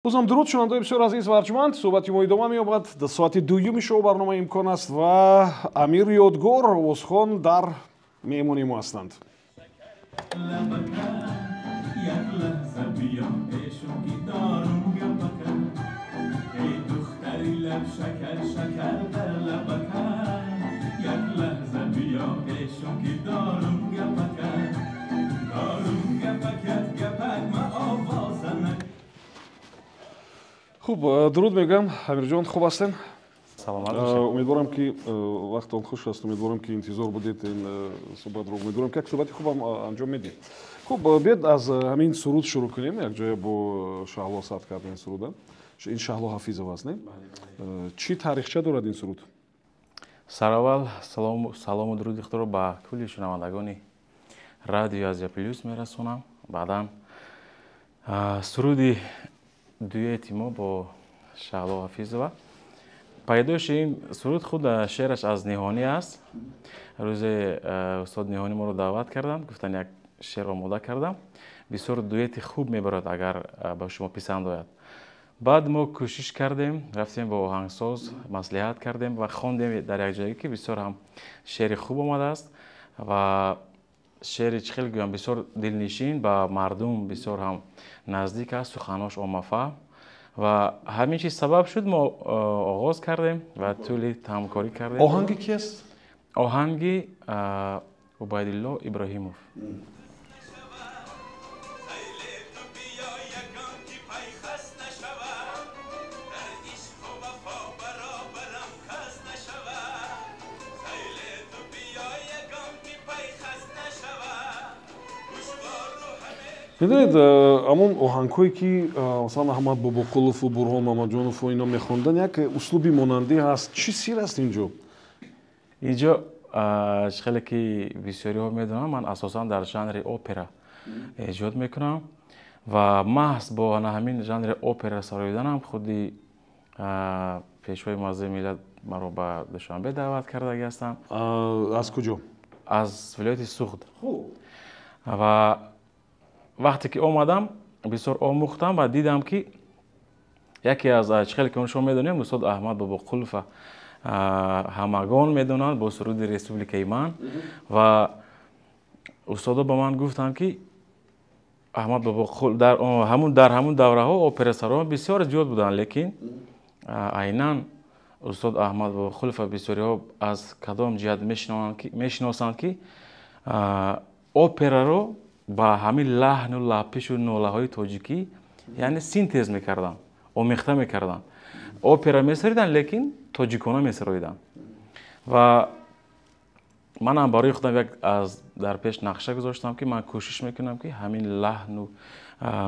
Бозам дуруд, шунавандаои бисёр азиз ва арҷманд. Суҳбати мо идома меёбад. Дар соати дуюми шоу барномаи «Имкон» аст ва Амир Ёдгор, овозхон, дар меҳмони мо ҳастанд. Як лаҳза биё пешум, ки дорум гапака. Эй духтари лаб шакар, шакар дар лабака, як лаҳза биё пешум, ки дорум гапака, дорум гапака, гапак ма овозанак. Хуб, дуруд мегӯям, Амирҷон, хуб ҳастем? Саломат бошед. Умедворам, ки вақтон хуш аст, умедворам, ки интизор будед ин суҳбатро, умедворам, ки як суҳбати хубам анҷом медиҳед. Хуб, биёед, аз ҳамин суруд шурӯъ кунем. Якҷоя бо Шаҳло сабт кардем ин суруда. Ин Шаҳло Ҳафизова аст, не? Чӣ таърихча дорад ин суруд? Сараввал салому дуруди худро ба кулли шунавандагони Радиои Азия Плюс мерасонам. Баъдан суруди дуэти мо бо Шаҳло Ҳафизова, пайдоиши ин суруд худ шеъраш аз Ниҳонӣ аст. Рӯзе устод Ниҳонӣ моро даъват карданд, гуфтанд, як шеър омода кардам, бисёр дуэти хуб мебарад, агар ба шумо писанд ояд. Баъд мо кӯшиш кардем, рафтем, бо оҳангсоз маслиҳат кардем ва хондем дар якҷоягӣ, ки бисёр ҳам шеъри хуб омадааст ва шеъри, чӣ хел гӯям, бисёр дилнишин, ба мардум бисёр ҳам наздик аст, суханош оммафаҳм, ва ҳамин чиз сабаб шуд, мо оғоз кардем ва тӯли ҳамкорӣ кардем. Оҳанги ки аст? Оҳанги Убайдулло Иброҳимов. Хеле ту биё, ягон ки пайхас нашавад, дар ишқу вафо баробарам кас нашавад. Хеле ту биё, ягон ки пайхас нашавад, гӯшвору ҳаме. Медонед, ҳамон оҳангҳое, ки масалан Аҳмад Бобоқулову Бурҳон Мамаҷонову ино мехонданд, як услуби монандӣ ҳаст. Чӣ сир аст инҷо? Инҷо, чӣ хеле ки бисёриҳо медонанд, ман асосан дар жанри опера эҷод мекунам ва маҳз бо ана ҳамин жанри опера сароиданам худи Пешвои муаззами миллат маро ба Душанбе даъват кардагӣ ҳастанд. Аз куҷо? Аз вилояти Суғд. Ва вақте ки омадам, бисёр омӯхтам ва дидам, ки яке аз, чӣ хеле ки шумо медонем, устод Аҳмад Бобоқулова ҳамагон медонанд бо суруди «Республикаи ман». Ва устодо ба ман гуфтанд, ки Аҳмад Бобоқул дар ҳамун давраҳо операсароён бисёр зиёд буданд, лекин айнан устод Аҳмад Бобоқулова бисёриҳо аз кадом ҷиҳат мешиносанд, ки операро ба ҳамин лаҳну лапишу нолаҳои тоҷикӣ, яъне синтез мекарданд, омехта мекарданд, опера месароиданд, лекин тоҷикона месароиданд. Ва манам барои худам як аз дар пеш нақша гузоштам, ки ман кӯшиш мекунам, ки ҳамин лаҳну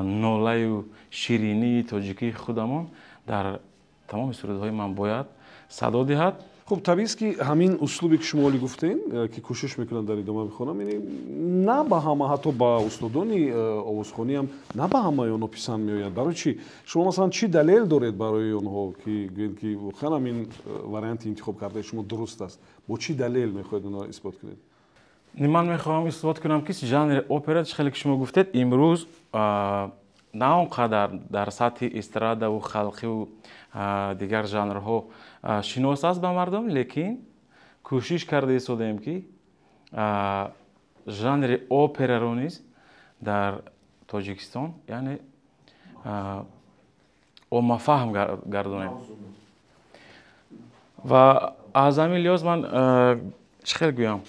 нолаю ширинии тоҷикии худамон дар тамоми сурудҳои ман бояд садо диҳад. Хуб, табиист, ки ҳамин услубе, ки шумо оли гуфтем, ки кӯшиш мекунанд, дар идома бихонам, яъне на ба ҳама, ҳатто ба устодони овозхониам на ба ҳамаи онҳо писанд меояд. Барои чӣ? Шумо масалан чӣ далел доред барои онҳо, ки гӯед, ки воқеан ҳамин варианти интихоб кардаи шумо дуруст аст? Бо чӣ далел мехоҳед онҳоро исбот кунед? Ман мехоҳам исбот кунам, ки жанри опера, чӣ хеле ки шумо гуфтед, имрӯз на он қадар дар сатҳи эстрадаву халқиву дигар жанрҳо шинос аст ба мардум, лекин кӯшиш карда истодаем, ки жанри операро низ дар Тоҷикистон, яъне оммафаҳм гардонем. Ва аз ҳамин лиҳоз ман, чӣ хел гӯям,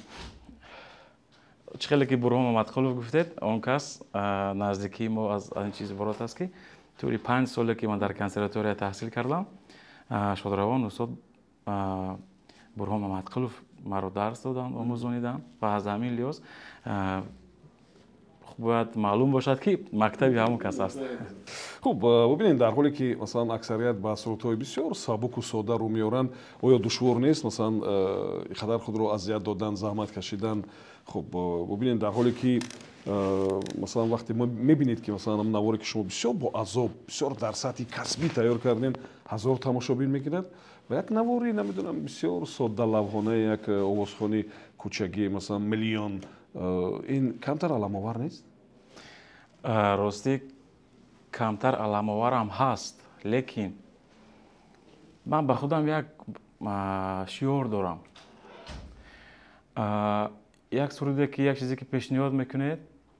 чӣ хеле ки Бурҳон Мамадқулов гуфтед, он кас наздикии мо аз ин чиз иборат аст, ки тӯли 5 соле, ки ман дар консерватория таҳсил кардам, шодравон устод Бурҳон Мамадқулов маро дарс доданд, омӯзониданд. Ва аз ҳамин лиҳоз бояд маълум бошад, ки мактаби ҳамон кас аст. Хуб, бубинед, дар ҳоле ки масалан аксарият ба сурудҳои бисёр сабуку сода рӯ меоранд, оё душвор нест, масалан, ин қадар худро азият додан, заҳмат кашидан? Хуб, бубинед, дар ҳоле ки масалан вақте мебинед, ки масалан наворе, ки шумо бисёр бо азоб, бисёр дар сатҳи касбӣ тайёр кардем, 1000 тамошобин мегирад ва як навори, намедонам, бисёр соддалавҳонаи як овозхони кӯчагӣ, масалан, миллион, ин камтар аламовар нест? Ростӣ. Камтар аламоварам ҳаст, лекин ман ба худам як шиор дорам. Як суруде ки, як чизе ки пешниҳод мекунед,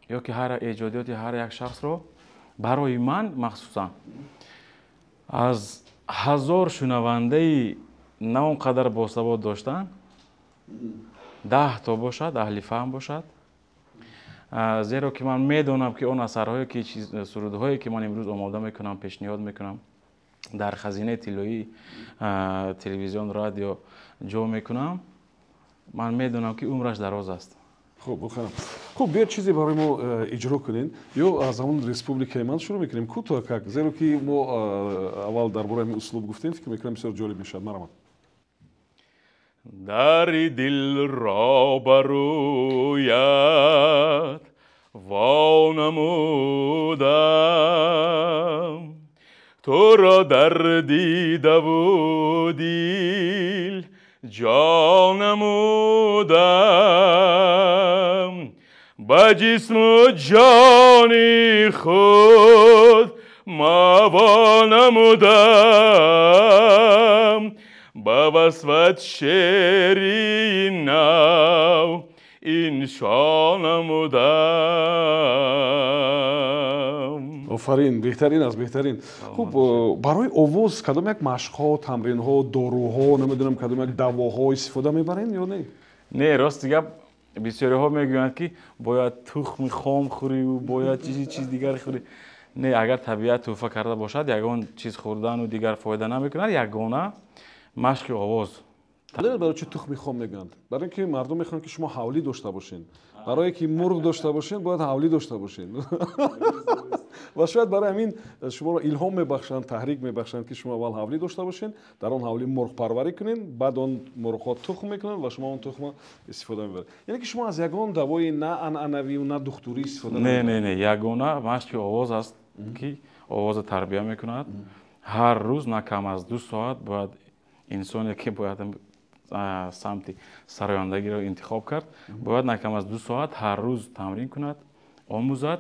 ё ки ҳар эҷодиёти ҳар як шахсро, барои ман махсусан аз 1000 шунавандаи на он қадар босавод доштан, 10 то бошад, аҳли фаҳм бошад, зеро ки ман медонам, ки он асарҳое ки, сурудҳое ки ман имрӯз омода мекунам, пешниҳод мекунам, дар хазинаи тиллоии телевизион, радио ҷо мекунам, ман медонам, ки умраш дароз аст. Хуб, бухарам. Хуб, биёед, чизе барои мо иҷро кунед ё аз ҳамон «Республикаи ман» шурӯъ мекунем кӯтоҳ как, зеро ки мо аввал дар бораи ҳамин услуб гуфтем, фикр мекунам, бисёр ҷолиб мешавад. Марҳамат. Дари дилро ба рӯят во намудам, туро дар дидаву дил ҷо намудам, ба ҷисму ҷони худ маво намудам, ба васфат шеъри нав иншо намудам. Офарин, беҳтарин аст, беҳтарин. Хуб, барои овоз кадом як машқҳо, тамринҳо, доруҳо, намедонам, кадом як давоҳо истифода мебарем ё не? Не, рости гап, бисёриҳо мегӯянд, ки бояд тухми хом хӯриву бояд чизи чиз дигар хӯрӣ. Не, агар табиат тӯҳфа карда бошад, ягон чиз хӯрдану дигар фоида намекунад, ягона машқи овоз. Барои чӣ тухми хом мегӯянд? Барои ин ки мардум мехоҳанд, ки шумо ҳавлӣ дошта бошед. Барое ки мурғ дошта бошед, бояд ҳавлӣ дошта бошед. Ва шояд барои ҳамин шуморо илҳом мебахшанд, таҳрик мебахшанд, ки шумо аввал ҳавлӣ дошта бошед, дар он ҳавлӣ мурғпарварӣ кунед, баъд он мурғҳо тухм мекунанд ва шумо он тухмро истифода мебаред. Яъне ки шумо аз ягон давои на анъанавию на духтурӣ истифода Не, не, не, ягона машқи овоз аст, ки овозро тарбия мекунад. Ҳар рӯз на кам аз 2 соат бояд инсоне, ки бояд самти сарояндагиро интихоб кард, бояд на кам аз 2 соат ҳар рӯз тамрин кунад, омӯзад.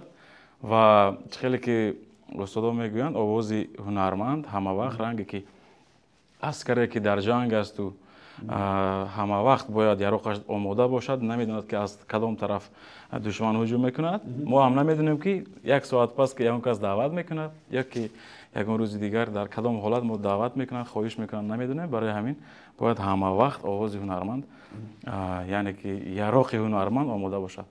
Ва чӣ хеле ки устодо мегӯянд, овози ҳунарманд ҳама вақт ранге ки аскаре, ки дар ҷанг асту ҳама вақт бояд яроқаш омода бошад, намедонад, ки аз кадом тараф душман ҳуҷум мекунад. Мо ҳам намедонем, ки як соат пас ки ягон кас даъват мекунад ё ки ягон рӯзи дигар дар кадом ҳолат мо даъват мекунанд, хоҳиш мекунанд, намедонем. Барои ҳамин бояд ҳама вақт овози ҳунарманд, яъне ки яроқи ҳунарманд омода бошад.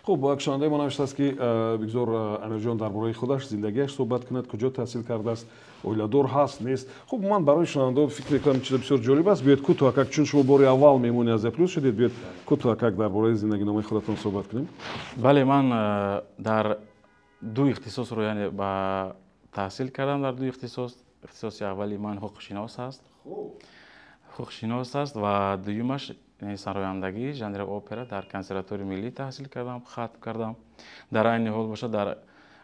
Хуб, як шунавандаи мо навиштааст, ки бигзор Амирҷон дар бораи худаш, зиндагиаш суҳбат кунад, куҷо таҳсил кардааст, оиладор ҳаст, нест. Хуб, ман барои шунавандао фикр мекунам, чиза бисёр ҷолиб аст. Биёед кӯтоҳакак, чун шумо бори аввал меҳмони Азия Плюс шудед, биёед кӯтоҳакак дар бораи зиндагиномаи худатон суҳбат кунем. Бале, ман дар ду ихтисосро, яъне ба таҳсил кардам дар ду ихтисос. Ихтисоси аввали ман ҳуқуқшинос аст ва дуюмаш сарояндагӣ, жанри опера, дар Консерваторияи миллӣ таҳсил кардам, хатм кардам. Дар айни ҳол бошад, дар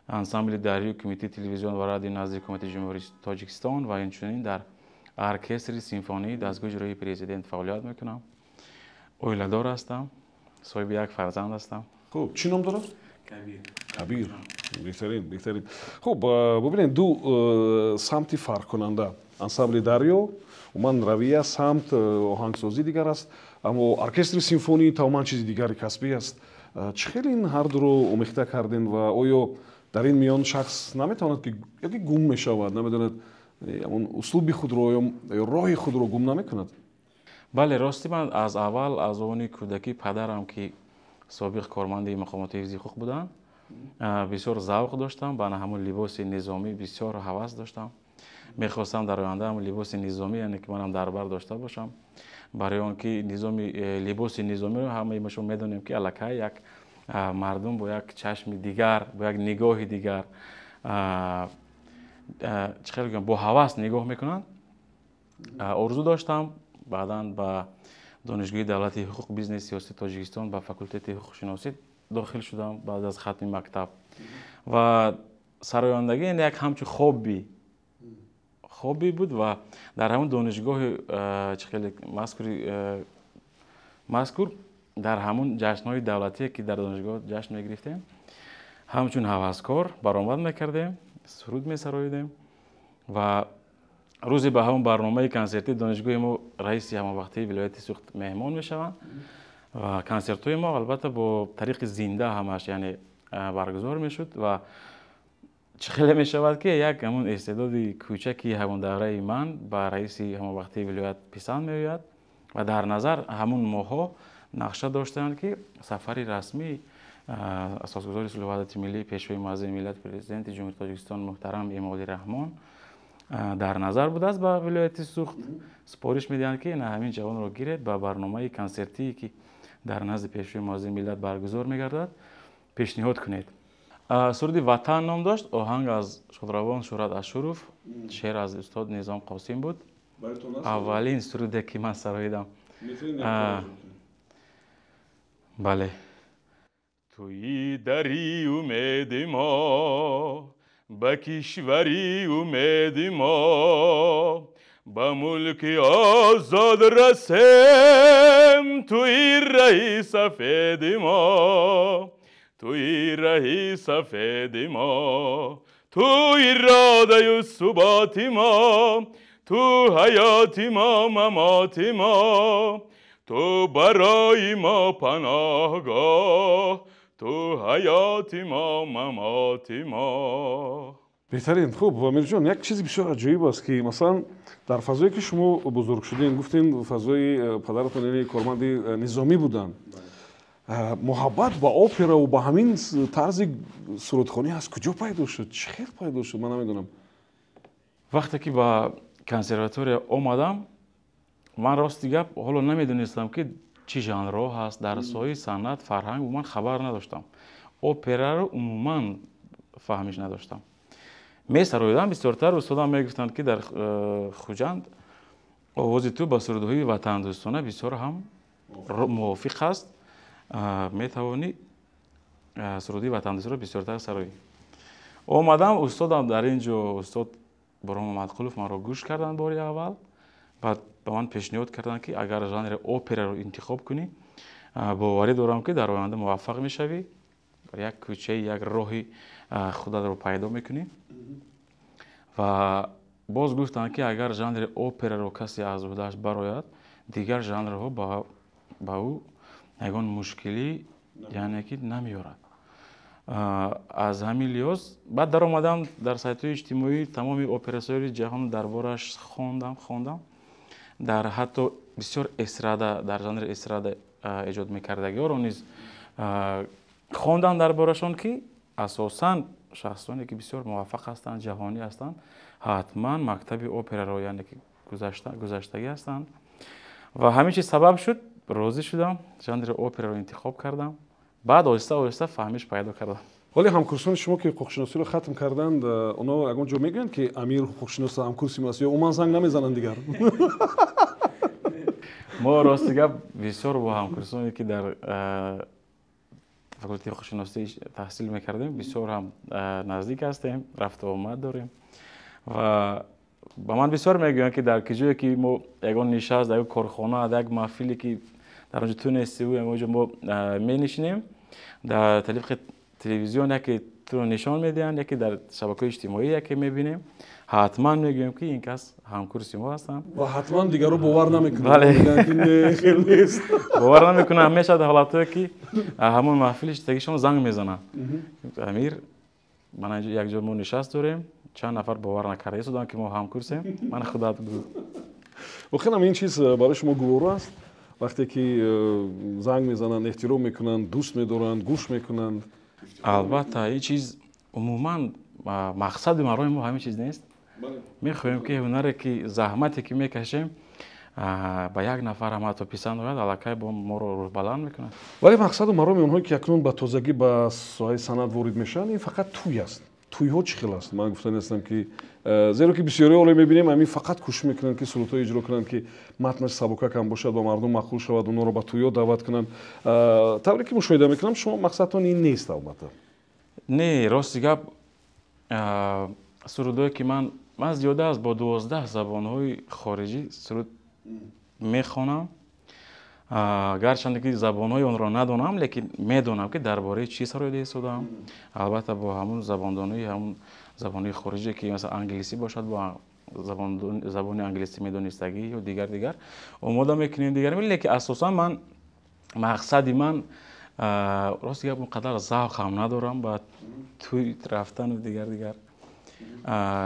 ансамбли Дарёи Кумитаи телевизион ва радио назди Ҳукумати Ҷумҳурии Тоҷикистон ва инчунин дар оркестри симфонии дастгоҳи иҷроии Президент фаъолият мекунам. Оиладор ҳастам, соҳиби як фарзанд ҳастам. Хуб, чӣ ном дорад? Кабир. Беҳтарин, беҳтарин. Хуб, бубинед, ду самти фарқкунанда: ансамбли Дарё умуман равия, самт, оҳангсозӣ дигар аст, аммо оркестри симфонӣ тамоман чизи дигари касбӣ аст. Чӣ хел ин ҳар дуро омехта кардем ва оё дар ин миён шахс наметавонад, ки ёки гум мешавад, намедонад, ҳамон услуби худро ё роҳи худро гум намекунад? Бале, рости, ман аз аввал, аз овони кӯдакӣ, падарам, ки собиқ корманди мақомоти ҳифзи ҳуқуқ буданд, бисёр завқ доштам ба ҳамон либоси низомӣ, бисёр ҳавас доштам. Мехостам дар оянда ҳамон либоси низомӣ, яъне ки манам дар бар дошта бошам, барои он ки низоми либоси низомиро ҳамаи мо шумо медонем, ки аллакай як мардум бо як чашми дигар, бо як нигоҳи дигар, чӣ хел гӯям, бо ҳавас нигоҳ мекунанд. Орзу доштам. Баъдан ба Донишгоҳи давлатии ҳуқуқ, бизнес, сиёсати Тоҷикистон, ба факултети ҳуқуқшиносӣ дохил шудам баъд аз хатми мактаб. Ва сарояндагӣ як ҳамчун хобби буд. Ва дар ҳамон донишгоҳи чӣ хеле мазкур, дар ҳамон ҷашнҳои давлатие, ки дар донишгоҳ ҷашн мегирифтем, ҳамчун ҳаваскор баромад мекардем. Суруд месароидем ва рӯзе ба ҳамон барномаи консертии донишгоҳи мо раиси ҳамавақтии вилояти Суғд меҳмон мешаванд ва консертҳои мо албатта бо тариқи зинда ҳамаш, яъне баргузор мешуд. Ва чӣ хеле мешавад, ки як ҳамон истеъдоди кӯчаки ҳамон давраи ман ба раиси ҳамавақтии вилоят писанд меояд ва дар назар ҳамон моҳҳо нақша доштанд, ки сафари расмӣ асосгузори сулҳу ваҳдати миллӣ, пешвои муаззами миллат, президенти Ҷумҳурии Тоҷикистон муҳтарам Эмомалӣ Раҳмон дар назар будааст ба вилояти Суғд. Супориш медиҳанд, ки на ҳамин ҷавонро гиред, ба барномаи консертие, ки дар назди пешвои муаззами миллат баргузор мегардад, пешниҳод кунед. Суруди «Ватан» ном дошт, оҳанг аз шодравон Шӯҳрат Ашуров, шеър аз устод Низом Қосим буд. Аввалин суруде, ки ман сароидам. Бале. Туи дари умеди мо, ба кишвари умеди мо, ба мулки озод расем, туи раҳи сафеди мо, туи раҳи сафеди мо, ту иродаю суботи мо, ту ҳаёти мо, мамоти мо, ту барои мо паноҳгоҳ, ту ҳаёти мо, мамоти мо. Беҳтарин. Хуб, Амирҷон, як чизи бисёр аҷоиб аст, ки масалан дар фазое, ки шумо бузург шудем, гуфтем, фазои падаратон, яъне корманди низомӣ буданд, муҳаббат ба операву ба ҳамин тарзи сурудхонӣ аз куҷо пайдо шуд? Чӣ хел пайдо шуд, ман намедонам. Вақте ки ба консерватория омадам, ман, рости гап, ҳоло намедонистам, ки чӣ жанрҳо ҳаст дар соҳаи санъат, фарҳанг. Ман хабар надоштам, операро умуман фаҳмиш надоштам. Месароидам бисёртар. Устодам мегуфтанд, ки дар Хуҷанд овози ту ба сурудҳои ватандӯстона бисёр ҳам мувофиқ аст, метавонӣ суруди ватандӯстиро бисёртар сароӣ. Омадам, устодам дар ин ҷо, устод Бором Мамадқулов, маро гӯш карданд бори аввал, баъд ба ман пешниҳод карданд, ки агар жанри операро интихоб кунӣ, боварӣ дорам, ки дар оянда муваффақ мешавӣ, як кӯчаи, як роҳи худатро пайдо мекунӣ. Ва боз гуфтанд, ки агар жанри операро касе аз уҳдааш барояд, дигар жанрҳо ба ӯ ягон мушкилӣ, яъне ки, намеёрад. Аз ҳамин лиҳоз баъд даромадам дар сайтҳои иҷтимоӣ, тамоми операсоёри ҷаҳон дар борааш хондам, дар ҳатто бисёр эстрада, дар жанри эстрада эҷод мекардагиҳоро низ хондам дар борашон, ки асосан шахсоне, ки бисёр муваффақ ҳастанд, ҷаҳонӣ ҳастанд, ҳатман мактаби операро, яъне ки, гузаштагӣ ҳастанд. Ва ҳамин чиз сабаб шуд, розӣ шудам, жанри операро интихоб кардам. Баъд оҳиста оҳиста фаҳмиш пайдо кардам. Ҳоле ҳамкурсони шумо, ки ҳуқуқшиносиро хатм карданд, онҳо ягон ҷо мегӯянд, ки Амир ҳуқуқшинос, ҳамкурси мо аст, ё умуман занг намезананд дигар? Мо, рости гап, бисёр бо ҳамкурсоне, ки дар факултети ҳуқуқшиносӣ таҳсил мекардем, бисёр ҳам наздик ҳастем, рафту омад дорем. Ва ба ман бисёр мегӯянд, ки дар куҷое ки мо ягон нишаст, дар як корхона, дар як маҳфиле, ки дар он ҷо ту нестиву ягон ҷо мо менишинем, дар тариқи телевизион яке туро нишон медиҳанд, яке дар шабакаҳои иҷтимоӣ яке мебинем, ҳатман мегӯем, ки ин кас ҳамкурси мо ҳастанд. Ва ҳатман дигарро бовар намекунанд. Бале. Хел нест. Бовар намекунанд. Мешавад ҳолатҳое, ки ҳамон маҳфили иштагишон занг мезананд: «Амир, ман якҷо мо нишаст дорем, чанд нафар бовар накарда истоданд, ки мо ҳамкурсем, ман худат гӯ». Воқеан ин чиз барои шумо гуворо аст, вақте ки занг мезананд, эҳтиром мекунанд, дӯст медоранд, гӯш мекунанд? Албатта, ин чиз умуман мақсади мароми мо ҳамин чиз нест. Мехоҳем, ки ҳунаре, ки заҳмате, ки мекашем, ба як нафар ҳам ҳатто писанд ояд, аллакай бо моро рӯҳбаланд мекунад. Вале мақсаду мароми онҳое, ки акнун ба тозагӣ ба соҳаи санъат ворид мешаванд, ин фақат тӯй аст. Тӯйҳо чӣ хел аст? Ман гуфта нестам, ки зеро ки бисёриҳо ҳоло мебинем, ҳамин фақат кӯшиш мекунанд, ки сурудҳое иҷро кунанд, ки матнаш сабукакам бошад, ба мардум маъқул шавад, онҳоро ба тӯйҳо даъват кунанд. Тавре ки мушоҳида мекунам, шумо мақсадтон ин нест, албатта. Не, рости гап, сурудҳое, ки ман зиёда аз бо 12 забонҳои хориҷӣ суруд мехонам, гарчанде ки забонҳои онро надонам, лекин медонам, ки дар бораи чӣ сароида истодаам. Албатта, бо ҳамун забондонии ҳамун Забонҳои хориҷие, ки масалан англисӣ бошад, бо забони англисӣ медонистагӣ ё дигар дигар омода мекунем дигар. Лекин асосан ман мақсади ман, рости гап, он қадар завқ ҳам надорам ба тӯй рафтану дигар дигар,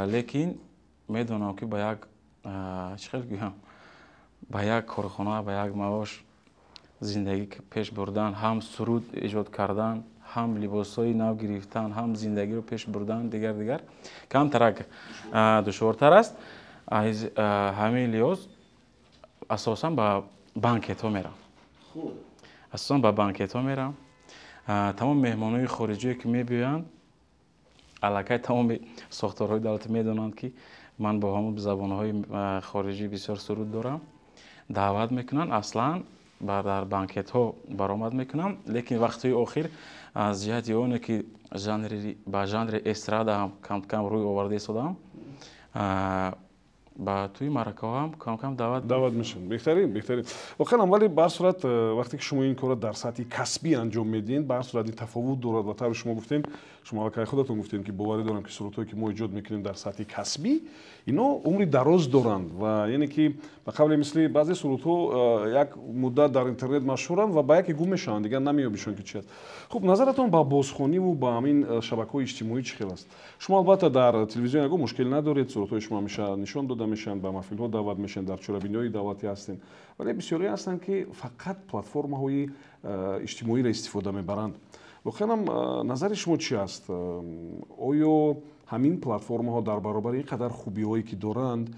лекин медонам, ки ба як, чӣ хел гӯям, ба як корхона, ба як маош зиндагӣ пеш бурдан, ҳам суруд эҷод кардан, ҳам либосҳои нав гирифтан, ҳам зиндагиро пеш бурдан, дигар дигар камтарак душвортар аст. Аз ҳамин лиҳоз асосан ба банкетҳо мерам, асосан ба банкетҳо мерам. Тамоми меҳмонҳои хориҷие, ки мебиёянд, аллакай тамоми сохторҳои давлатӣ медонанд, ки ман бо ҳамон забонҳои хориҷӣ бисёр суруд дорам, даъват мекунанд, аслан дар банкетҳо баромад мекунам. Лекин вақтҳои охир аз ҷиҳати оне, ки ба жанри эстрада ҳам камкам рӯй оварда истодаам, ба тӯи маъракаҳо ҳам камкам даъват. Даъват мешаванд. Беҳтарин, беҳтарин воқеан. Вале ба ҳар сурат, вақте ки шумо ин корро дар сатҳи касбӣ анҷом медиҳед, ба ҳар сурат ин тафовут дорад. Ва тавре шумо гуфтем, шумо аллакай худатон гуфтем, ки боварӣ дорам, ки сурудҳое, ки мо эҷод мекунем дар сатҳи касбӣ, ино умри дароз доранд. Ва яъне ки ба қавле, мисли баъзе сурудҳо як муддат дар интернет машҳуранд ва ба яке гум мешаванд, дигар намеёбишон, ки чи аст. Хуб, назаратон ба бозхониву ба ҳамин шабакаҳои иҷтимоӣ чӣ хел аст? Шумо албатта дар телевизион ягон мушкил надоред, сурудҳои шумо ҳамеша нишон дода мешаванд, ба маҳфилҳо даъват мешаванд, дар чорабиниҳои давлатӣ ҳастем. Вале бисёре ҳастанд, ки фақат платформаҳои иҷтимоиро истифода мебаранд. Воқеан ҳам назари шумо чӣ аст? Оё ҳамин платформаҳо дар баробари ин қадар хубиҳое, ки доранд,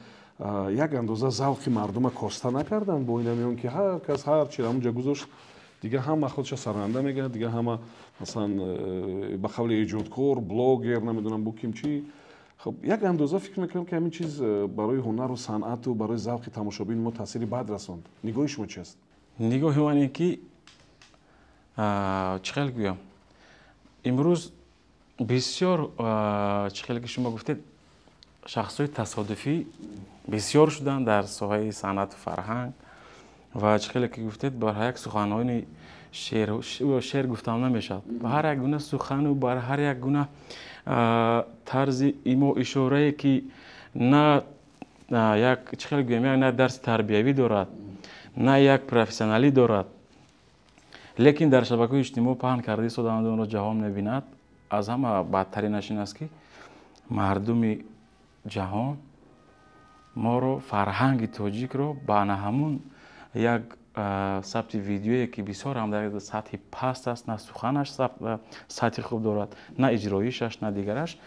як андоза завқи мардума коста накарданд, бо ин ҳамиён, ки ҳар кас ҳар чиро ҳамунҷа гузошт, дигар ҳама худша саранда мегӯяд, дигар ҳама масалан ба қавли эҷодкор, блогер, намедонам, бо ким чӣ? Хуб, як андоза фикр мекунам, ки ҳамин чиз барои ҳунару санъату барои завқи тамошобини мо таъсири бад расонд. Нигоҳи шумо чи аст? Нигоҳи ман ин ки, чӣ хел гӯям, имрӯз бисёр, чӣ хеле ки шумо гуфтед, шахсҳои тасодуфӣ бисёр шуданд дар соҳаи санъату фарҳанг. Ва чӣ хеле ки гуфтед, бар ҳар як суханҳои шеър гуфтам намешавад, ба ҳар як гуна сухану бар ҳар як гуна тарзи имо ишорае, ки на як, чӣ хеле гӯям, на дарси тарбиявӣ дорад, на як профессионалӣ дорад, лекин дар шабакаҳои иҷтимоӣ паҳн карда истодаанд, онро ҷаҳон мебинад. Аз ҳама бадтаринаш ин аст, ки мардуми ҷаҳон моро, фарҳанги тоҷикро ба на ҳамун як сабти видеое, ки бисёр ҳам дар сатҳи паст аст, на суханаш сатҳи хуб дорад, на иҷроишаш, на дигараш,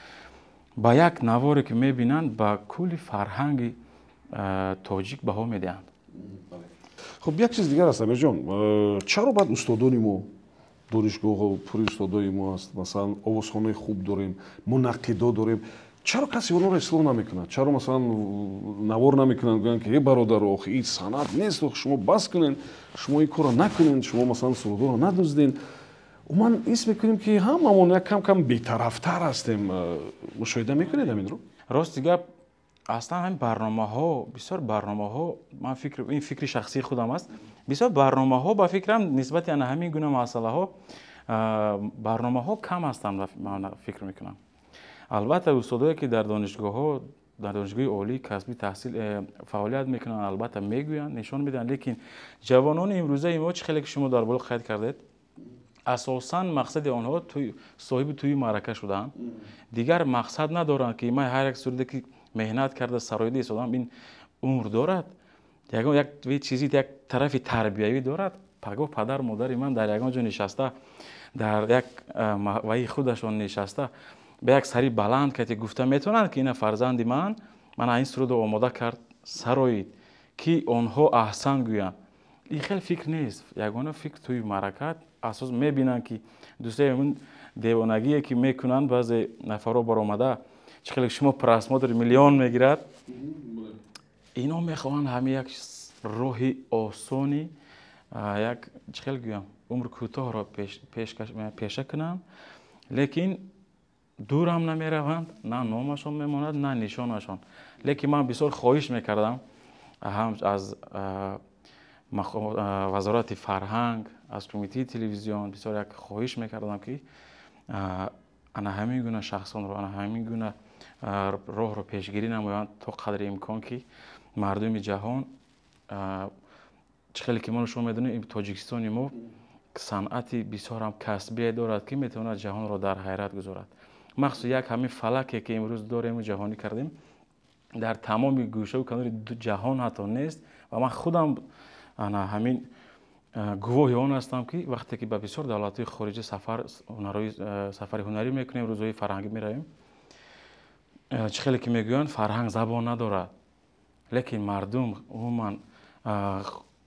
ба як наворе, ки мебинанд, ба кулли фарҳанги тоҷик баҳо медиҳанд. Хуб, як чиз дигар аст, Амирҷон. Чаро баъд устодони мо, донишгоҳҳо пури устодои мо аст, масалан, овозхонаи хуб дорем, мунаққидо дорем, чаро касе онҳоро ислоҳ намекунад? Чаро, масалан, навор намекунанд, гӯянд, ки э бародар, охи ин санъат нест, ох шумо бас кунед, шумо ин корро накунед, шумо, масалан, сурудҳоро надуздед? Умуман ҳис мекунем, ки ҳамамон як кам кам бетарафтар ҳастем. Мушоҳида мекунед ҳаминро? Рости гап, аслан ҳамин барномаҳо, бисёр барномаҳо, ман фикр, ин фикри шахсии худам аст, бисёр барномаҳо, ба фикрам, нисбати ана ҳамин гуна масъалаҳо барномаҳо кам ҳастанд, ман фикр мекунам. Албатта, устодое, ки дар донишгоҳҳо, дар донишгоҳи олии касбӣ таҳсил фаъолият мекунанд, албатта, мегӯянд, нишон медиҳанд. Лекин ҷавонони имрӯзаи мо, чӣ хеле ки шумо дар боло қайд кардед, асосан мақсади онҳо соҳиби тӯи маърака шудаанд, дигар мақсад надоранд, ки ман ҳар як суруде, ки меҳнат карда сароида истодам, ин умр дорад, ягон як чизи, як тарафи тарбиявӣ дорад. Пагоҳ падар модари ман дар ягон ҷо нишаста, дар як ваи худашон нишаста, ба як сари баланд кати гуфта метавонанд, ки ина фарзанди ман мана ин сурудро омода кард, сароид, ки онҳо аҳсан гӯянд. Ин хел фикр нест. Ягона фикр тӯи маъракат. Асос мебинанд, ки дӯстои девонагие, ки мекунанд баъзе нафарҳо баромада, чӣ хеле шумо просмотр миллион мегирад, ино мехоҳанд ҳамин як роҳи осони, як, чӣ хел гӯям, умр кӯтоҳро пеша кунанд. Лекин дурам намераванд, на номашон мемонад, на нишонашон. Лекин ман бисёр хоҳиш мекардам ҳам аз Вазорати фарҳанг, аз кумитаи телевизион, бисёр як хоҳиш мекардам, ки ана ҳамин гуна шахсонро, ана ҳамин гуна роҳро пешгирӣ намоянд то қадри имкон, ки мардуми ҷаҳон, чӣ хеле ки мо шумо медонем, Тоҷикистони мо санъати бисёр ҳам касбие дорад, ки метавонад ҷаҳонро дар ҳайрат гузорад. Махсус як ҳамин фалаке, ки имрӯз дорему ҷаҳонӣ кардем, дар тамоми гӯшаву канори ҷаҳон ҳатто нест. Ва ман худам ана ҳамин гувоҳи он ҳастам, ки вақте ки ба бисёр давлатҳои хориҷӣ сафари ҳунарӣ мекунем, рӯзҳои фарҳангӣ меравем, чӣ хеле ки мегӯянд, фарҳанг забон надорад, лекин мардум умуман,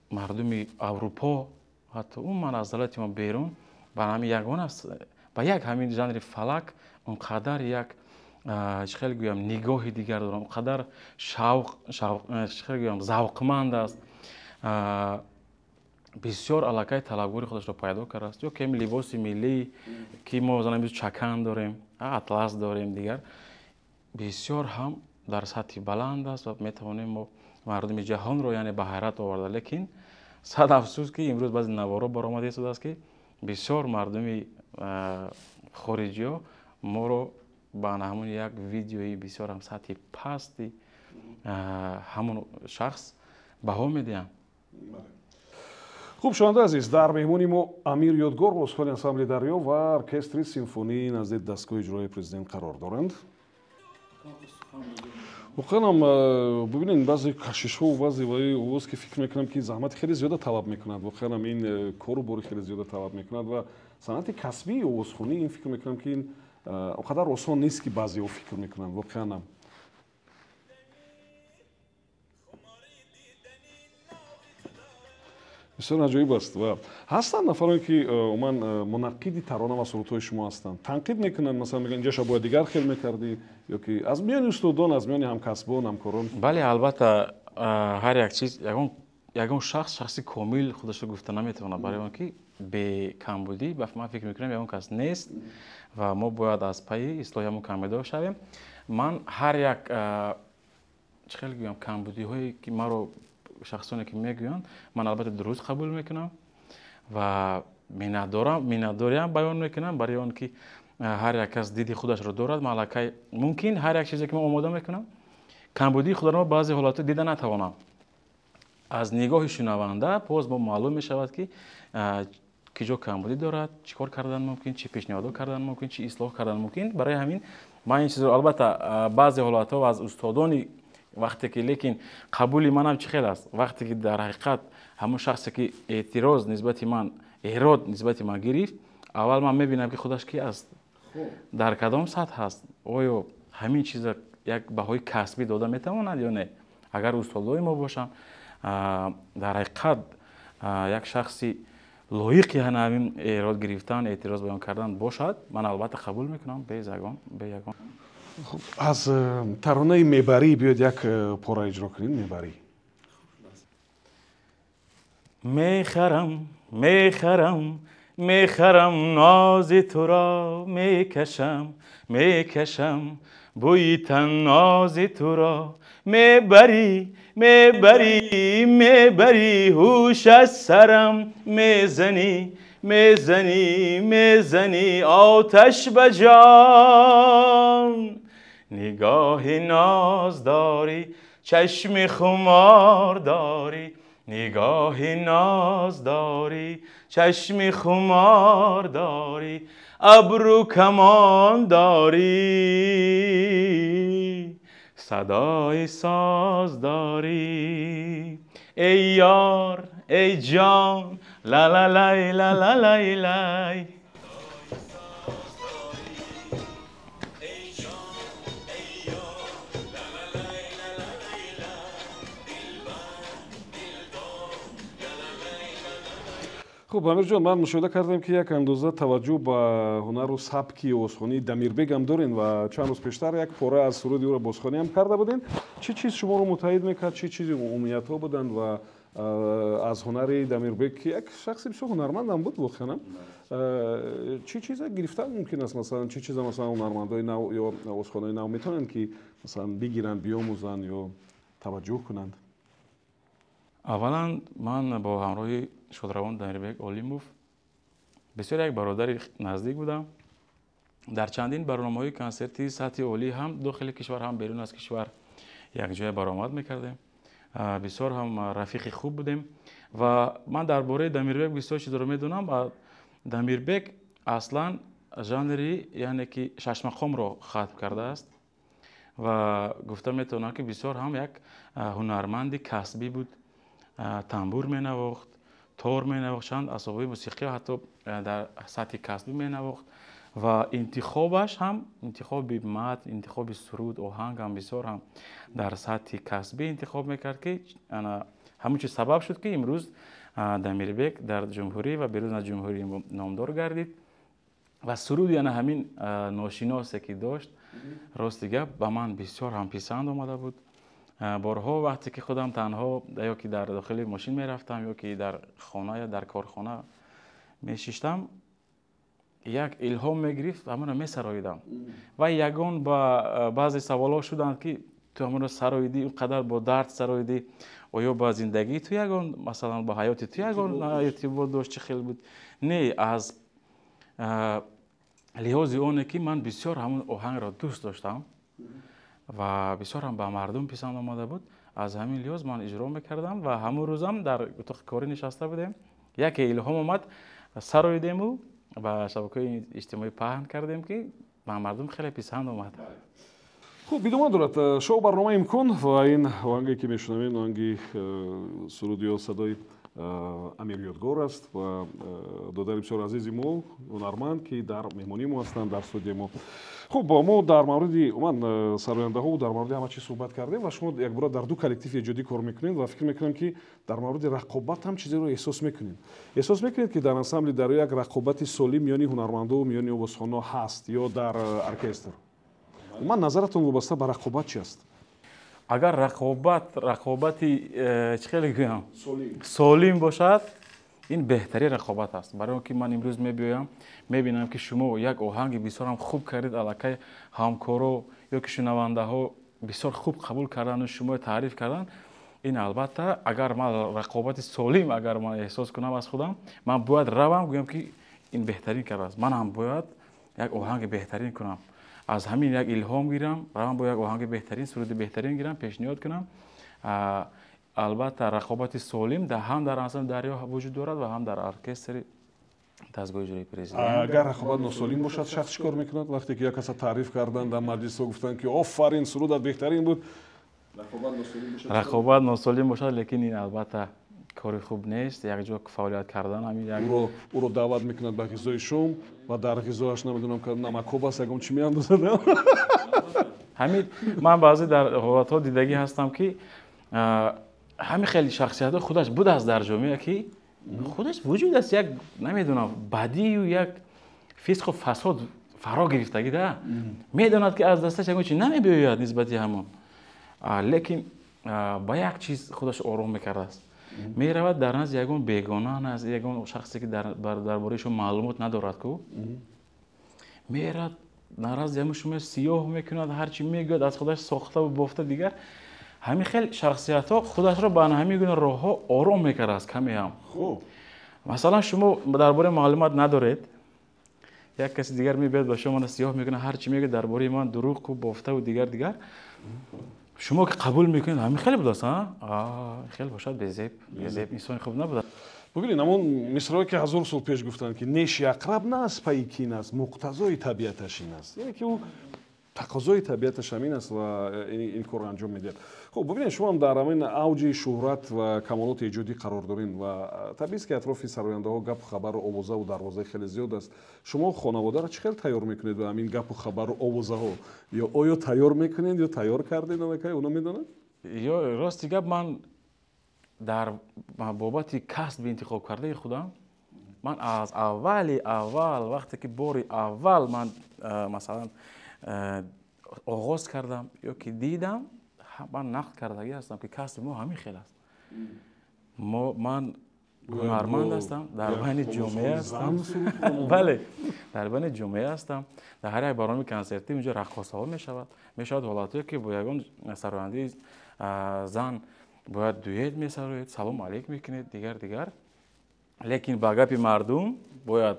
мардуми Аврупо, ҳатто умуман аз давлати мо берун, ба ҳамин ягона, ба як ҳамин жанри фалак он қадар як, чӣ хеле гӯям, нигоҳи дигар дорам, он қадар шавқ, чӣ хеле гӯям, завқманд аст, бисёр аллакай талабгори худашро пайдо кардааст. Ё ками либоси миллӣ, ки мо масалан имрӯз чакан дорем, атлас дорем, дигар бисёр ҳам дар сатҳи баланд аст ва метавонем мо мардуми ҷаҳонро, яъне, ба ҳайрат оварда. Лекин сад афсӯс, ки имрӯз баъзе наворо баромада истодааст, ки бисёр мардуми хориҷиҳо моро ба ҳамон як видеои бисёр ҳам сатҳи пасти ҳамон шахс баҳо медиҳанд. Хуб, шунавандаи азиз, дар меҳмони мо Амир Ёдгор, овозхони ансамбли «Дарё» ва оркестри симфонии назди дастгоҳи иҷроии президент қарор доранд. Воқеан ҳам, бибинед, баъзе кашишҳо, баъзе ваи овоз, ки фикр мекунам, ки заҳмати хеле зиёда талаб мекунад. Воқеан ҳам ин кору бори хеле зиёда талаб мекунад ва санъати касбии овозхонӣ, ин фикр мекунам, ки ин он қадар осон нест, ки баъзеҳо фикр мекунанд. Воқеан ҳам. Бисёр аҷоиб аст. Ва ҳастанд нафароне, ки умуман мунаққиди тарона ва сурудҳои шумо ҳастанд, танқид мекунанд, масалан мегӯянд, инҷаша бояд дигар хел мекардӣ, ё ки аз миёни устодон, аз миёни ҳамкасбон, ҳамкорон? Бале, албатта, ҳар як чиз, ягон шахс шахси комил худашро гуфта наметавонад, барои он ки бекамбудӣ, ман фикр мекунам, ягон кас нест ва мо бояд аз пайи ислоҳи ҳамон камбудиҳо шавем. Ман ҳар як, чӣ хел гӯям, камбудиҳое, ки маро шахсоне ки мегӯянд, ман албатта дуруст қабул мекунам ва миннатдорам, миннатдориам баён мекунам, барои он ки ҳар як кас диди худашро дорад. Ман аллакай мумкин ҳар як чизе, ки ман омода мекунам, камбудии худро баъзе ҳолатҳо дида натавонам. Аз нигоҳи шунаванда боз мо маълум мешавад, ки ки ҷо камбудӣ дорад, чӣ кор кардан мумкин, чӣ пешниҳодҳо кардан мумкин, чӣ ислоҳ кардан мумкин. Барои ҳамин ман ин чизро албатта баъзе ҳолатҳо аз устодони вақте ки, лекин қабули манам чӣ хел аст, вақте ки дар ҳақиқат ҳамон шахсе, ки эътироз нисбати ман, эрод нисбати ман гирифт, аввал ман мебинам, ки худаш ки аст, дар кадом сатҳ ҳаст, оё ҳамин чиза як баҳои касбӣ дода метавонад ё не. Агар устодои мо бошанд, дар ҳақиқат як шахси лоиқи ҳамин эрод гирифтан, эътироз баён кардан бошад, ман албатта қабул мекунам бе ягон. Хуб, аз таронаи «Мебарӣ» биёед як пора иҷро кунед. «Мебарӣ». Мехарам, мехарам, мехарам нози туро, мекашам, мекашам бӯи таннози туро. Мебарӣ, мебарӣ, мебарӣ, ҳуш аз сарам мезанӣ, мезанӣ, мезанӣ оташ ба ҷон. Нигоҳи ноз дорӣ, чашми хумор дорӣ, нигоҳи ноз дорӣ, чашми хумор дорӣ, абрӯ камон дорӣ, садои соз дорӣ. Эй ёр, эй ҷон, ла ла лай, ла ла лай лай. Хуб, Амирҷон, ман мушоҳида кардам, ки як андоза таваҷҷӯҳ ба ҳунару сабки овозхонии Дамирбек ҳам дорем ва чанд рӯз пештар як пора аз суруди ӯро бозхонӣ ҳам карда будем. Чӣ чиз шуморо муттаҳид мекард, чӣ чизи умумиятҳо буданд ва аз ҳунари Дамирбек, ки як шахси бисёр ҳунармандам буд воқеан, чӣ чизе гирифтан мумкин аст? Масалан, чӣ чиза, масалан, ҳунармандои нав ё овозхонои нав метавонанд, ки масалан бигиранд, биомӯзанд ё таваҷҷӯҳ кунанд? Аввалан, ман бо ҳамроҳи шодравон Дамирбек Олимов бисёр як бародари наздик будам. Дар чандин барномаҳои консертии сатҳи олӣ ҳам дохили кишвар, ҳам берун аз кишвар якҷоя баромад мекардем. Бисёр ҳам рафиқи хуб будем ва ман дар бораи Дамирбек бисёр чизро медонам. Дамирбек аслан жанри, яъне ки шашмақомро хатм кардааст ва гуфта метавонам, ки бисёр ҳам як ҳунарманди касбӣ буд. Тамбур менавохт, тор менавохт, чанд асбобҳои мусиқӣ ҳатто дар сатҳи касбӣ менавохт ва интихобаш ҳам, интихоби матн, интихоби суруд, оҳанг ҳам бисёр ҳам дар сатҳи касбӣ интихоб мекард, ки ҳамон чиз сабаб шуд, ки имрӯз Дамирбек дар ҷумҳурӣ ва берун аз ҷумҳурӣ номдор гардид. Ва суруди ана ҳамин ношиносе, ки дошт, рости гап, ба ман бисёр ҳам писанд омада буд. Борҳо вақте ки худам танҳо ё ки дар дохили мошин мерафтам, ё ки дар хона ё дар корхона мешиштам, як илҳом мегирифт, ҳамонро месароидам. Ва ягон ба баъзе саволҳо шуданд, ки ту ҳамонро сароидӣ, он қадар бо дард сароидӣ, оё ба зиндагии ту ягон, масалан, ба ҳаёти ту ягон иртибот дошт, чӣ хел буд? Не, аз лиҳози оне ки ман бисёр ҳамон оҳангро дӯст доштам ва бисёр ҳам ба мардум писанд омада буд, аз ҳамин лиҳоз ман иҷро мекардам. Ва ҳамон рӯзам дар утоқи корӣ нишаста будем, яке илҳом омад, сароидему ба шабакаҳои иҷтимоӣ паҳн кардем, ки ба мардум хеле писанд омад. Хуб, идома дорад шоу барномаи «Имкон» ва ин оҳанге, ки мешунавем, оҳанги суруд ё садои Амир Ёдгор аст ва додари бисёр азизи мо, ҳунарманд, ки дар меҳмонии мо ҳастанд дар студияи мо. Хуб, мо дар мавриди умуман сарояндаҳо, дар мавриди ҳама чиз суҳбат кардем ва шумо якбора дар ду коллективи эҷодӣ кор мекунед ва фикр мекунам, ки дар мавриди рақобат ҳам чизеро эҳсос мекунед. Эҳсос мекунед, ки дар ансамбли Дарё як рақобати солим миёни ҳунармандову миёни овозхонҳо ҳаст ё дар оркестр? Умуман, назаратон вобаста ба рақобат чи аст? Агар рақобат рақобати чӣ хеле гӯям, солим бошад, ин беҳтарин рақобат аст. Барои он ки ман имрӯз мебиёям, мебинам, ки шумо як оҳанги бисёрам хуб кардед, аллакай ҳамкоро ё ки шунавандаҳо бисёр хуб қабул кардану шумо таъриф карданд, ин албатта, агар ман рақобати солим, агар ман эҳсос кунам аз худам, ман бояд равам гӯям, ки ин беҳтарин кардааст, ман ҳам бояд як оҳанги беҳтарин кунам, аз ҳамин як илҳом гирам, равам бо як оҳанги беҳтарин, суруди беҳтарин гирам, пешниҳод кунам. Албатта, рақобати солим ҳам дар ансамбли Дарё вуҷуд дорад ва ҳам дар оркестри дастгоҳи иҷроии президент. Агар рақобат носолим бошад, шахс чӣ кор мекунад, вақте ки як каса таъриф карданд дар маҷлисҳо, гуфтанд, ки офарин, сурудат беҳтарин буд? Рақобат носолим бошад, лекин ин албатта кори хуб нест. Якҷо фаъолият кардан ҳамин як Ӯро даъват мекунад ба ғизои шом ва дар ғизояш, намедонам, намакоб аст, ягон чӣ меандозад. Ҳамин ман баъзе дар ҳолатҳо дидагӣ ҳастам, ки ҳамин хеле шахсиятҳо худаш будааст дар ҷомеа, ки худаш вуҷуд аст, як, намедонам, бадию як фисқу фасод фаро гирифтагӣ да, медонад, ки аз дасташ ягон чи намебиёяд нисбати ҳамон, лекин ба як чиз худаш ором мекардааст: меравад дар назди ягон бегона, назди ягон шахсе, ки дар бораи шумо маълумот надорад ку, мерад дар назди ҳамон шумо сиёҳ мекунад, ҳар чи мегӯяд аз худаш сохтаву бофта. Дигар ҳамин хел шахсиятҳо худашро ба ҳамин гуна роҳҳо ором мекардааст каме ҳам. Масалан, шумо дар бораи маълумот надоред, як каси дигар мебиёд, ба шумо мана сиёҳ мекунад, ҳар чи мегӯяд дар бораи ман дурӯғу бофтаву дигар дигар. Шумо ки қабул мекунед, ҳамин хеле будааст, хеле бошад, безеб, безеб, инсони хуб набуда. Бубинед, ҳамон мисрое, ки ҳазор сол пеш гуфтанд, ки неши ақраб на аз пайи кин аст, муқтазои табиаташ ин аст, яъне ки ӯ тақозои табиаташ ҳамин аст ва ин корро анҷом медиҳад. Хуб, бубинед, шумо ҳам дар ҳамин авҷи шӯҳрат ва камолоти эҷодӣ қарор дорем ва табиист, ки атрофи сарояндаҳо гапу хабару овозаву дарвозаи хеле зиёд аст. Шумо хонаводаро чӣ хел тайёр мекунед ба ҳамин гапу хабару овозаҳо? Ё оё тайёр мекунед ё тайёр кардед аллакай, оно медонанд? Ё рости гап, ман дар бобати касби интихоб кардаи худам, ман аз аввали аввал, вақте ки бори аввал ман, масалан, оғоз кардам ё ки дидам, ман нақд кардагӣ ҳастам, ки касби мо ҳамин хел аст. Ман ҳунарманд ҳастам, дар байни ҷомеа ҳастам, бале, дар байни ҷомеа ҳастам. Дар ҳар як барномаи консертӣ унҷо раққосаҳо мешавад, мешавад ҳолатҳое, ки бо ягон сарояндаи зан бояд дуэт месароед, салом алейк мекунед, дигар дигар. Лекин ба гапи мардум бояд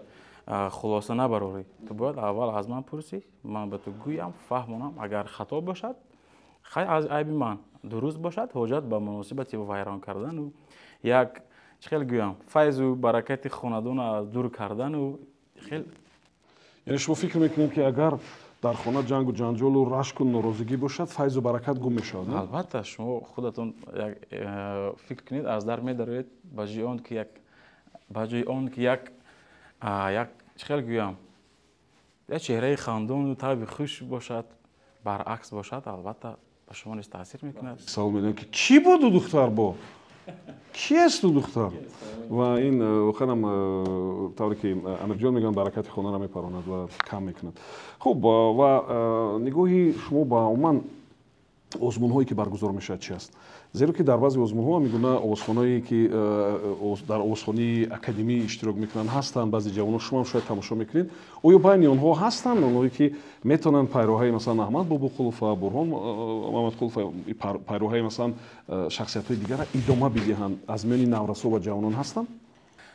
Хулоса набарорӣ, ту бояд аввал аз ман пурсӣ, ман ба ту гӯям, фаҳмонам. Агар хато бошад, хай, аз айби ман, дуруст бошад, ҳоҷат ба муносибати вайрон кардану як, чӣ хел гӯям, файзу баракати хонадона дур кардану хел. Яъне шумо фикр мекунед, ки агар дар хона ҷангу ҷанҷолу рашку норозигӣ бошад, файзу баракат гум мешавад? Албатта, шумо худатон як фикр кунед: аз дар медароед, ба ҷои он ки як, чӣ хел гӯям, як чеҳраи хандону таби хуш бошад, баръакс бошад, албатта, ба шумо низ таъсир мекунад. Савол медиҳам, ки кӣ буду духтар, бо ки асту духтар? Ва ин воқеанам тавре ки Амирҷон мегӯянд, баракати хонаро мепаронад ва кам мекунад. Хуб, ва нигоҳи шумо ба умуман озмунҳое, ки баргузор мешавад, чи аст? Зеро ки дар баъзе озмунҳо ҳамин гуна овозхоное, ки дар овозхонии академӣ иштирок мекунанд, ҳастанд баъзе ҷавонон. Шумоам шояд тамошо мекунед. Оё байни онҳо ҳастанд онҳое, ки метавонанд пайроҳаи, масалан, Аҳмад Бобоқулов ва Бурҳон Мамадқулов, пайроҳаи, масалан, шахсиятҳои дигарро идома бидиҳанд? Аз миёни наврасо ва ҷавонон ҳастанд?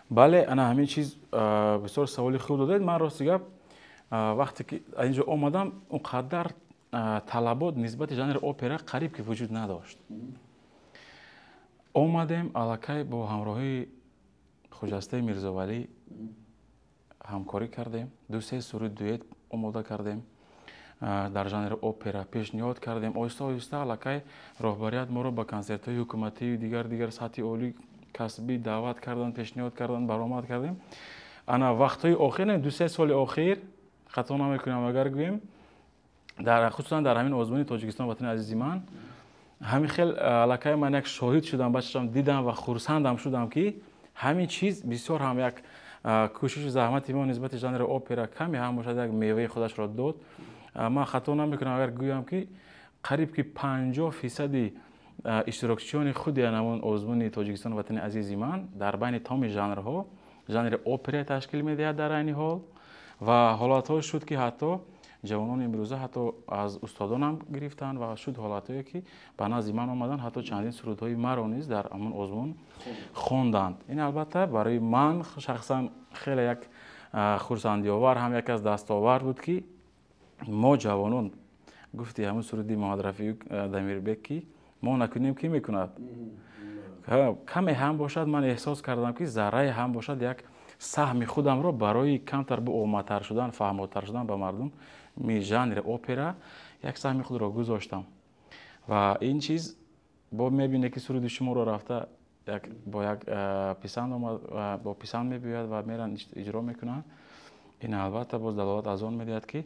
Бале, ана ҳамин чиз, бисёр саволи хуб додед. Ман, рости гап, вақте ки аз инҷо омадам, он қадар талабот нисбати жанри опера қариб ки вуҷуд надошт. Омадем, аллакай бо ҳамроҳии Хуҷастаи Мирзовалӣ ҳамкорӣ кардем, ду-се суруд дуэт омода кардем, дар жанри опера пешниҳод кардем. Оҳиста оҳиста аллакай роҳбарият моро ба консертҳои ҳукуматию дигар дигар сатҳи олии касбӣ даъват карданд, пешниҳод карданд, баромад кардем. Ана вақтҳои охир, 2-3 соли охир, хато намекунам агар гӯем, хусусан дар ҳамин озмуни «Тоҷикистон ватани азизи ман», ҳамин хел аллакай ман як шоҳид шудам, ба чашмам дидам ва хурсандам шудам, ки ҳамин чиз бисёр ҳам як кӯшишу заҳмати мо нисбати жанри опера каме ҳам бошад, як меваи худашро дод. Ман хато намекунам агар гӯям, ки қариб ки 50 фисади иштирокчиёни худи ҳамон озмуни «Тоҷикистон ватани азизи ман» дар байни тамоми жанрҳо жанри опера ташкил медиҳад дар айни ҳол. Ва ҳолатҳо шуд, ки ҳатто ҷавонони имрӯза ҳатто аз устодонам гирифтанд ва шуд ҳолатҳое, ки ба назди ман омаданд, ҳатто чандин сурудҳои маро низ дар ҳамон озмун хонданд. Ин, албатта, барои ман шахсан хеле як хурсандиовар, ҳам яке аз дастовард буд, ки мо ҷавонон, гуфти ҳамон суруди Муҳаммадрафию Дамирбек, ки мо накунем, кӣ мекунад? Каме ҳам бошад, ман эҳсос кардам, ки заррае ҳам бошад, як саҳми худамро барои камтар омматар шудан, фаҳмотар шудан ба мардум жанри опера як саҳми худро гузоштам. Ва ин чиз бо мебине, ки суруди шуморо рафта як бо як писанд омад, бо писанд мебиёяд ва меран, иҷро мекунанд. Ин, албатта, боз далолат аз он медиҳад, ки,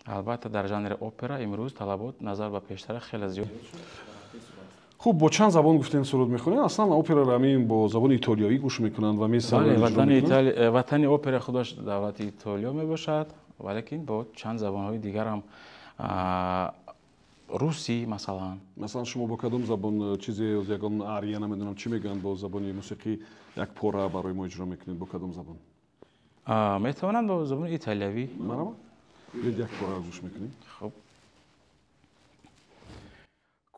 албатта, дар жанри опера имрӯз талабот назар ба пештара хеле зиёд. Хуб, бо чанд забон, гуфтем, суруд мехонед? Аслан операро ҳамин бо забони итолиёӣ гӯш мекунанд ва Ватани опера худаш давлати Итолиё мебошад, валекин бо чанд забонҳои дигарам, русӣ масалан. Масалан, шумо бо кадом забон чизе, ягон ария, намедонам, чӣ мегӯянд, бо забони мусиқӣ як пора барои мо иҷро мекунед? Бо кадом забон? Метавонам бо забони италиявӣ. Марҳамат, як пора гӯш мекунем. Хуб.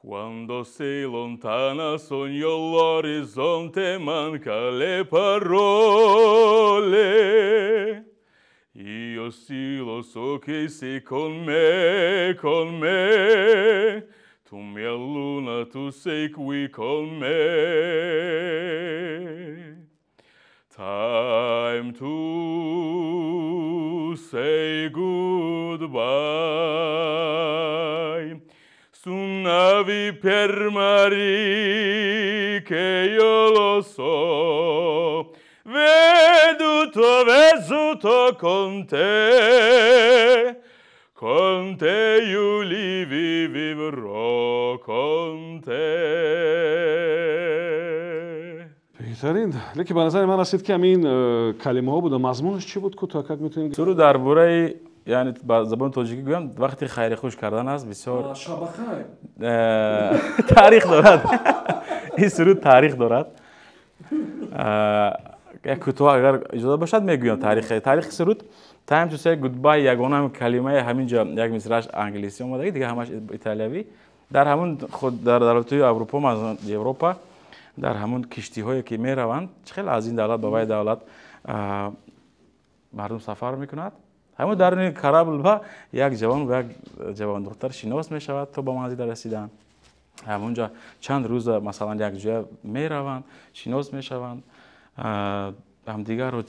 Quando sei lontana sogno l'orizzonte, manca le parole. Io sì lo so che sei con me, con me. Tu mia luna, tu sei qui con me. Time to say goodbye. Su navi per mari che io lo so, veduto, veduto con te io li vivrò con te. Беҳтарин, лекин ба назари ман расид, ки ҳамин калимаҳо буда, мазмунаш чӣ буд? Кӯтоҳ метавонед? Суруд дар бораи, яъне ба забони тоҷикӣ гӯям, вақти хайрихуш кардан аст. Бисёр таърих дорад ин суруд, таърих дорад. Як кӯтоҳ, агар иҷоза бошад, мегӯям таърихи суруд. Time to say goodbye, ягона калимаи ҳамин ҷо як мисрааш англисӣ омадаги, дигар ҳамаш италиявӣ. Дар ҳамун худ дар давлатҳои Аврупо, Европа, дар ҳамун киштиҳое, ки мераванд, чӣ хел аз ин давлат ба вай давлат. Мардум сафар мекунад, ҳамон даруни корабль ба як ҷавон ва як ҷавондухтар шинос мешавад то ба манзил расидан. Ҳамонҷа чанд рӯза, масалан, якҷоя мераванд, шинос мешаванд, ҳамдигарро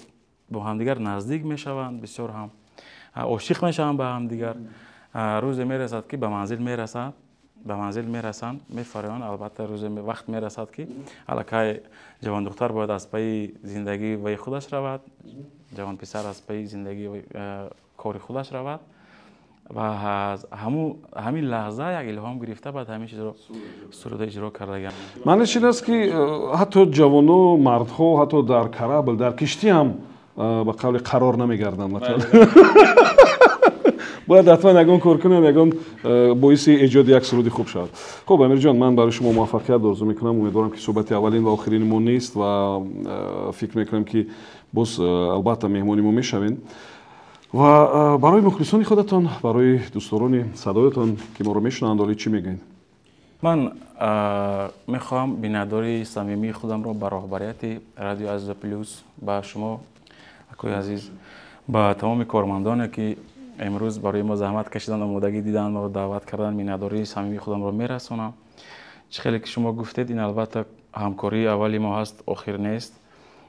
бо ҳамдигар наздик мешаванд, бисёр ҳам ошиқ мешаванд ба ҳамдигар. Рӯзе мерасад, ки ба манзил мерасанд, ба манзил мерасанд, мефароянд. Албатта, рӯзе вақт мерасад, ки аллакай ҷавондухтар бояд аз пайи зиндагии ваи худаш равад, ҷавонписар аз пайи зиндагии кори худаш равад. Ва ҳамин лаҳза як илҳом гирифта, баъд ҳамин чизро суруда иҷро кардагам. Маъниш ин аст, ки ҳатто ҷавону мардҳо ҳатто дар корабль, дар киштӣ ҳам ба қавли қарор намегарданд, бояд ҳатман ягон кор кунанд, ягон боиси эҷоди як суруди хуб шавад. Хуб, Амирҷон, ман барои шумо муваффақият орзу мекунам. Умедворам, ки суҳбати аввалин ва охирини мо нест ва фикр мекунам, ки боз албатта меҳмони мо мешавем. Ва барои мухлисони худатон, барои дӯстдорони садоятон, ки моро мешунаванд, олӣ чӣ мегӯед? Ман мехоҳам миннатдории самимии худамро ба роҳбарияти Радио Азия Плюс, ба шумо, акои азиз, ба тамоми кормандоне, ки имрӯз барои мо заҳмат кашидан, омодагӣ дидан, моро даъват кардан, миннатдории самимии худамро мерасонам. Чӣ хеле ки шумо гуфтед, ин албатта ҳамкории аввали мо ҳаст, охир нест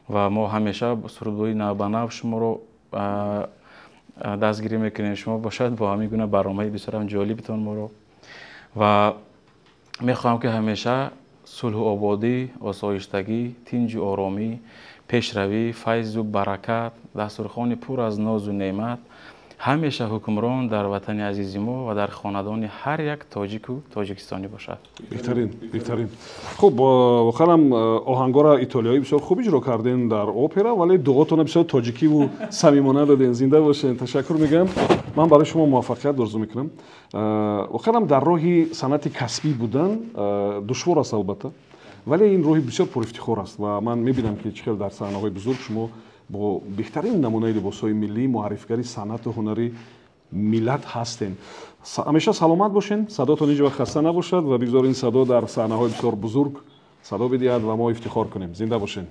ва мо ҳамеша сурудҳои навбанав шуморо дастгирӣ мекунем. Шумо бошад бо ҳамин гуна барномаи бисёрам ҷолибтон моро. Ва мехоҳам, ки ҳамеша сулҳу ободӣ, осоиштагӣ, тинҷу оромӣ, пешравӣ, файзу баракат, дастурхони пур аз нозу неъмат ҳамеша ҳукмрон дар ватани азизи мо ва дар хонадони ҳар як тоҷику тоҷикистонӣ бошад. Беҳтарин, беҳтарин. Хуб, воқеан ҳам оҳангора итолиёӣ бисёр хуб иҷро кардем дар опера, вале дуотона бисёр тоҷикиву самимона додем. Зинда бошен, ташаккур мегӯям. Ман барои шумо муваффақият орзу мекунам. Воқеан ҳам дар роҳи санъати касбӣ будан душвор аст, албатта, вале ин роҳи бисёр пурифтихор аст ва ман мебинам, ки чӣ хел дар саҳнаҳои бузург шумо бо беҳтарин намунаи либосҳои миллӣ муаррифигари санъату ҳунари миллат ҳастем. Ҳамеша саломат бошен, садотон ҳеҷ вақт хаста набошад ва бигзор ин садо дар саҳнаҳои бисёр бузург садо бидиҳад ва мо ифтихор кунем. Зинда бошен.